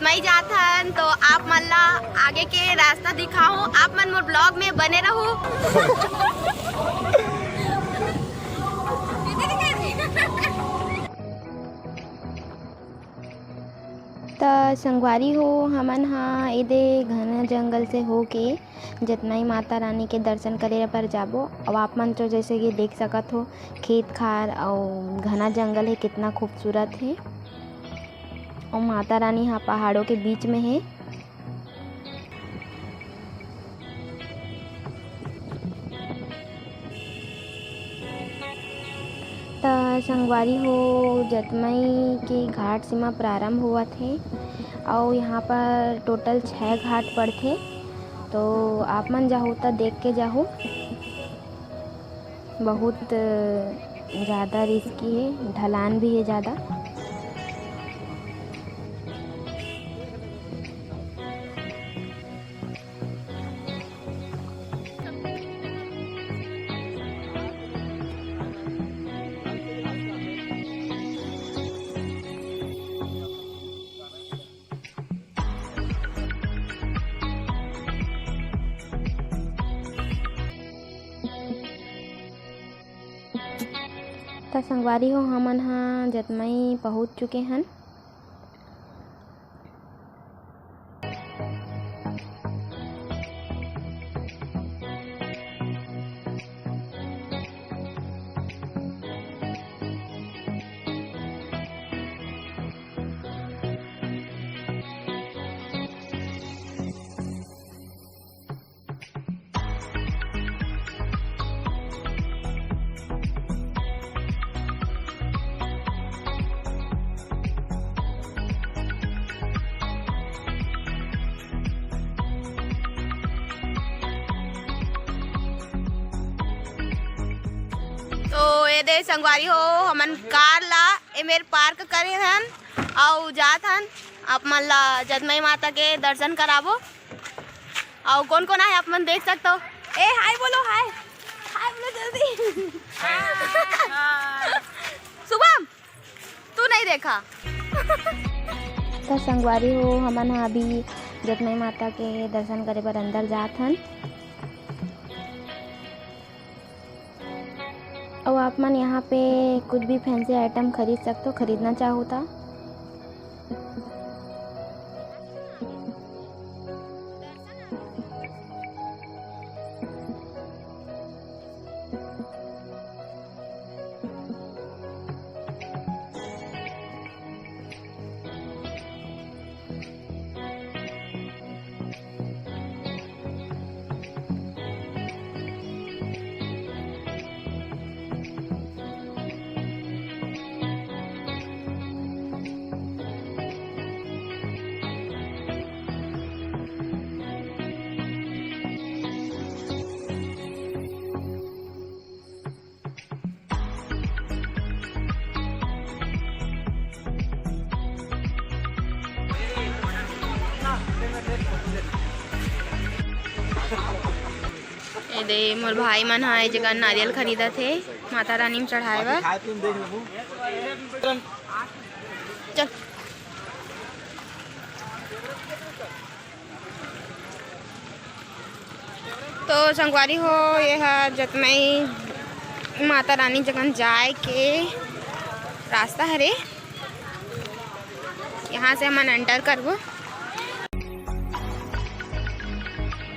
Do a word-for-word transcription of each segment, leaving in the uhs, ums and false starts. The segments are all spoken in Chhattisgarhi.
मैं जात हन, तो आप मन ला आगे के रास्ता दिखाहूँ। आप मन मोर vlog में बने रहू। त संगवारी हो, हमन हा एदे घना जंगल से होके जतमई माता रानी के दर्शन करे बर जाबो। अउ आप मन तो जैसे कि देख सकत हो, खेत खार अउ घना जंगल हे, कितना खूबसूरत हे। अउ माता रानी हा पहाड़ों के बीच में हे। त संगवारी हो, जतमई के घाट सीमा प्रारंभ होवत हे अउ यहाँ पर total छः घाट पड़थे। तो आप मन जाहू त देख के जाहू, बहुत ज़्यादा risky हे, ढलान भी हे ज़्यादा। त संगवारी हो, हमन ह जतमई पहुँच चुके हन। तो ये दे संगवारी हो, हमन कार ला ए मेर park करे हन, अउ जात हन, आप मन ला जतमई माता के दर्शन कराबो। अउ कोन कोन आहे आप मन देख सकथो। ए, hi बोलो, hi। Hi बोलो जल्दी। शुभम, तू नहीं देखा। त संगवारी हो, हमन ह अभी जतमई माता के दर्शन करे बर अंदर जात हन। अउ आप मन यहाँ पे कुछ भी fancy item खरीद सकथो, खरीदना चाहो त। ए दे, मोर भाई मन ह ए जगह नारियल खरीदत हे माता रानी म चढ़ाए बर। चल। तो संगवारी हो, ये ह जतमई माता रानी जगन जाए के रास्ता हरे। यहाँ से हमन enter करबो।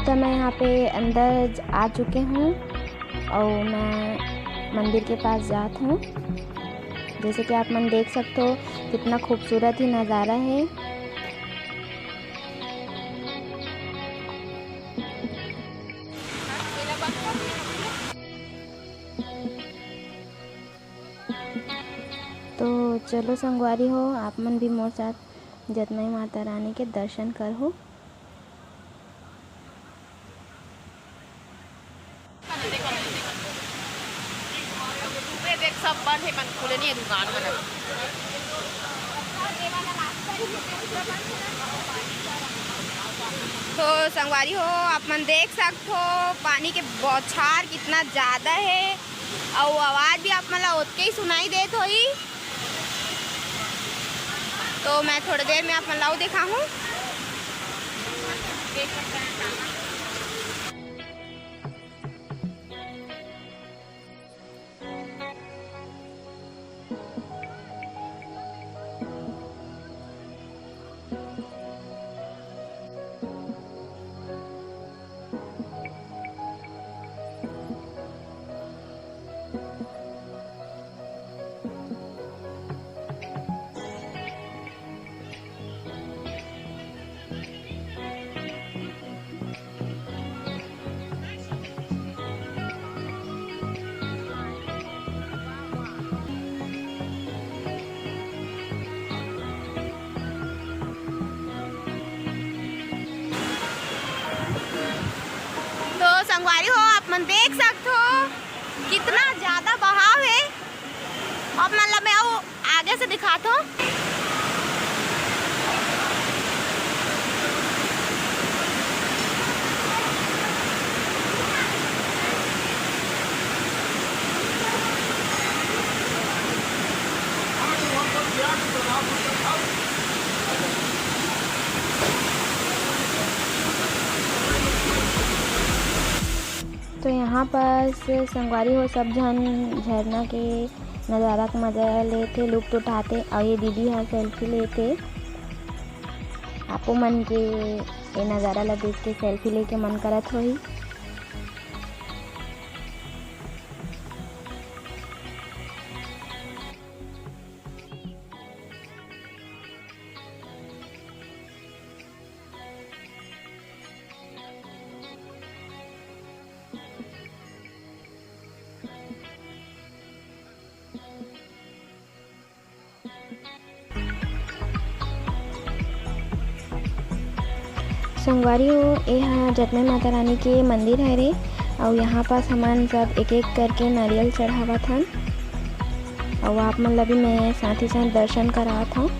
तो मैं यहाँ पे अंदर ज-, आ चुके हूँ और मैं मंदिर के पास जात हूँ। जैसे कि आप मन देख सकते हो, कितना खूबसूरत ही नज़ारा है। तो चलो संगवारी हो, आप मन भी मोर साथ जतमई माता रानी के दर्शन करहु। देख, सब बंद हे, मन खुले नहीं है दुकान मन। तो संगवारी हो, आप मन देख सकत हो, पानी के बौछार कितना ज्यादा है, अउ आवाज भी आप मन ला ओतके ही सुनाई देत होही। तो मैं थोड़ी देर में आप मन ला अउ दिखाहूँ। तो संगवारी हो, आप मन देख सकत हो कितना ज्यादा बहाव हे। आप मन ला मैं अउ आगे से दिखात हो। तो यहाँ पास संगवारी हो, सब झन झरना के नज़ारा के मजा लेथे, लुत्फ उठाथे। अउ ये दीदी ह सेल्फी लेथे। आपो मन के ये नज़ारा ला देख के सेल्फी लेके मन करत होही। संगवारी हो, ए हा जटमय माता रानी के मंदिर हरे, अउ यहाँ पास हमन सब एक-एक करके नारियल चढ़ावत हन, अउ आप मन ला भी मैं साथ ही साथ दर्शन करावत हव।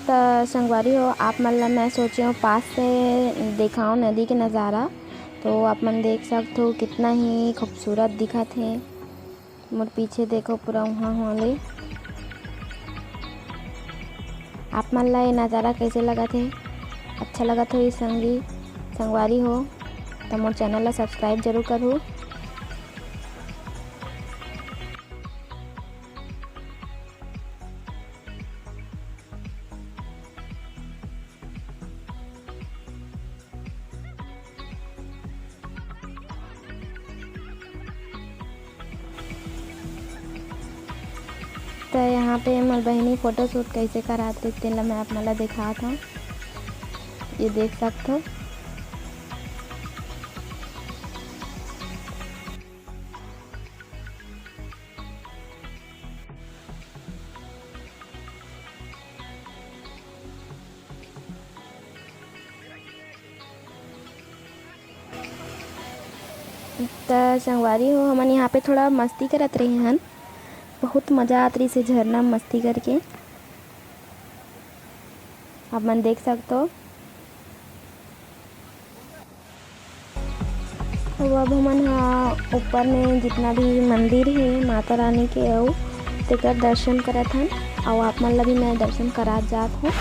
त संगवारी हो, आप मन ला मैं सोचेंव पास से देखाओ नदी के नज़ारा। तो आप मन देख सकत हो, कितना ही खूबसूरत दिखत हे। मोर पीछे देखो, पूरा उहाँ हुआ ले। आप मन ला ये नज़ारा कैसे लगत हे? अच्छा लगत होही संगी संगवारी हो, त मोर चैनल ला सब्सक्राइब जरूर करहू। त यहाँ पे मोर बहिनी फोटो शूट कैसे करात रहिस, तेन ला मैं आप मन ला देखात हव। ये देख सकत हो। त संगवारी हो, हमन यहाँ पे थोड़ा मस्ती करत रहे हन, बहुत मजा आत रहिस हे झरना म मस्ती करके, आप मन देख सकत हो। अउ अब हमन ह ऊपर में जितना भी मंदिर हे माता रानी के, अउ तेकर दर्शन करत हन, अउ आप मन ला भी मैं दर्शन करात जात हूँ।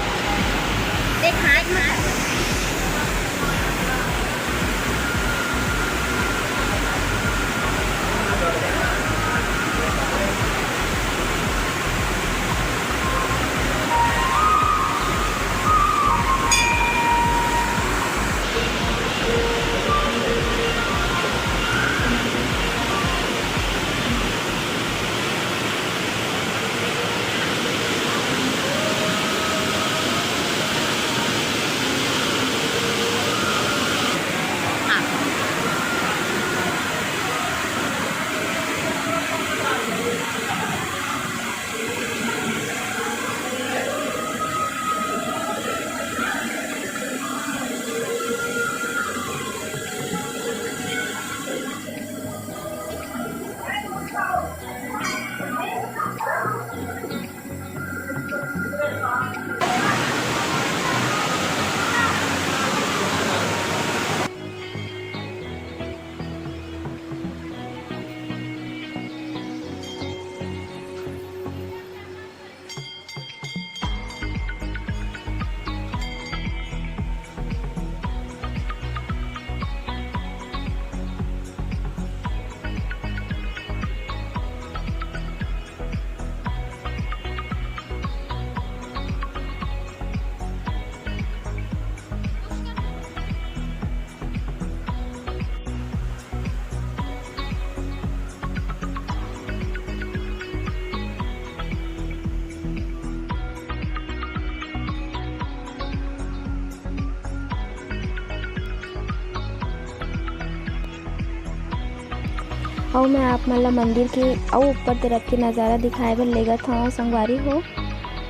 अउ मैं आप मन ला मंदिर के अउ ऊपर तरफ के नजारा दिखाए बर लेगत हव संगवारी हो।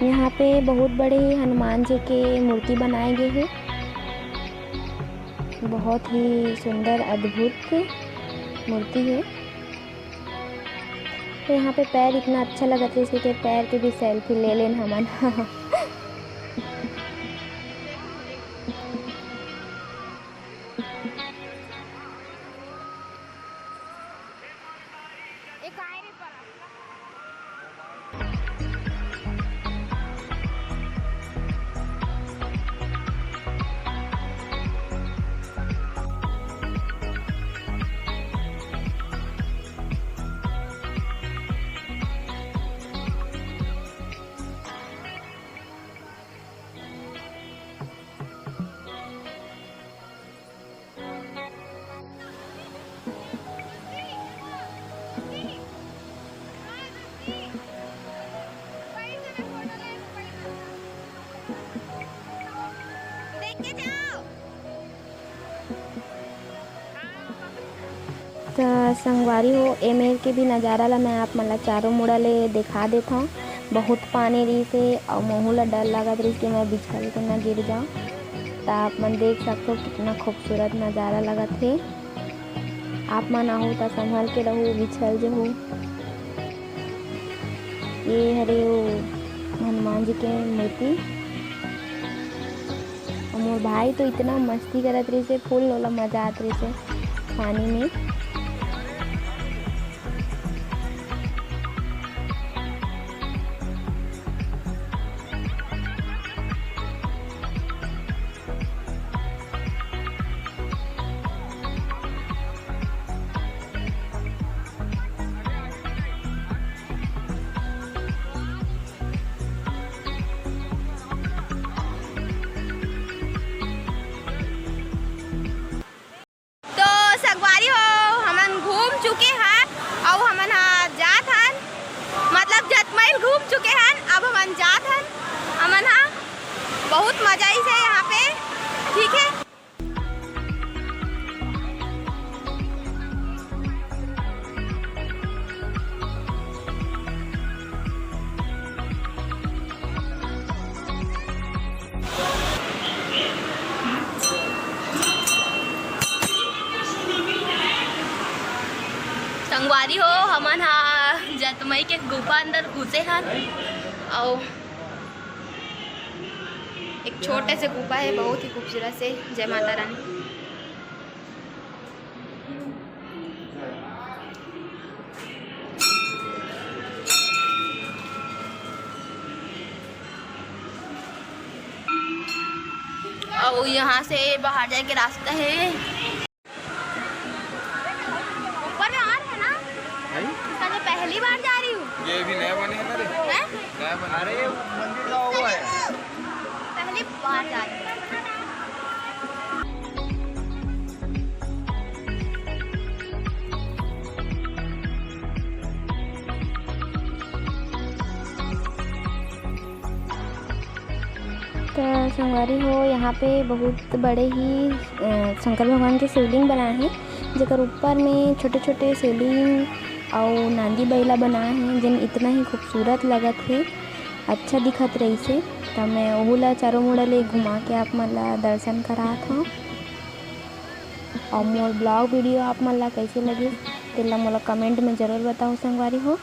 यहाँ पे बहुत बड़े हनुमान जी के मूर्ति बनाए गे हे, बहुत ही सुंदर अद्भुत मूर्ति हे। तो यहाँ पे पैर इतना अच्छा लगत रहिस कि पैर के भी सेल्फी ले लेन हमन। त संगवारी हो, ए मेर के भी नजारा ला मैं आप मन ला चारों मुड़ा ले दिखा देथव। बहुत पानी रहिस हे अउ महू ला डर लगत रहिस कि मैं बिछल के न गिर जाऊं। त आप मन देख सकथव, कितना खूबसूरत नजारा लगत हे। आप मन आहू त संभल के रहू, बिछल जहू। ये हरे वो हनुमान जी के मूर्ति। अउ मोर भाई तो इतना मस्ती करत रहिस हे, full ओला मजा आत रहिस हे पानी में। तो संगवारी हो, हमन घूम चुके हन, अउ हमन ह जात हन, मतलब जतमैल घूम चुके हन, अब हमन जात हन। हमन ह बहुत मजा आइस हे यहाँ पे, ठीक है। संगवारी हो, हमन ह जतमई के गुफा अंदर घुसे हन, अउ एक छोटे से गुफा है, बहुत ही खूबसूरत से। जय माता रानी। और यहाँ से बाहर जाए के रास्ता है। ऊपर में और है ना? है? इसका जो पहली बार जा रही हूँ। ये भी नया बने है ना रे? हैं? नया बने। अरे, मंदिर का हुआ है। पहली बार जा रही हूँ। तो संगवारी हो, यहाँ पे बहुत बड़े ही, अ, शंकर भगवान के शिवलिंग बनाए हे, जेकर ऊपर में छोटे-छोटे शिवलिंग अउ नांदी बइला बनाए हे, जेन इतना ही खूबसूरत लगत हे, अच्छा दिखत रहिस हे। त मैं ओहू ला चारों मुड़ा ले घुमा के आप मन ला दर्शन करात हव। अउ मोर vlog video आप मन ला कइसे लगिस, तेला मोला comment में जरूर बताओ संगवारी हो।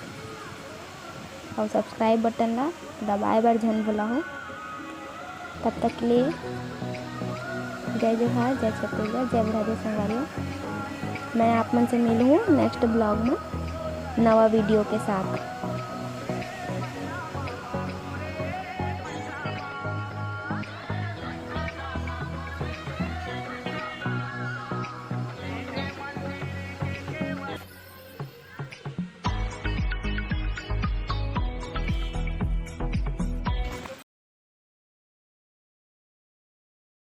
अउ subscribe button ला दबाए बर झन भुलाहू। तब तक के लिए जय जोहार, जय छत्तीसगढ़, जय भोरादेव संगवारी हो। मैं आप मन से मिलहूँ next vlog में नवा video के साथ।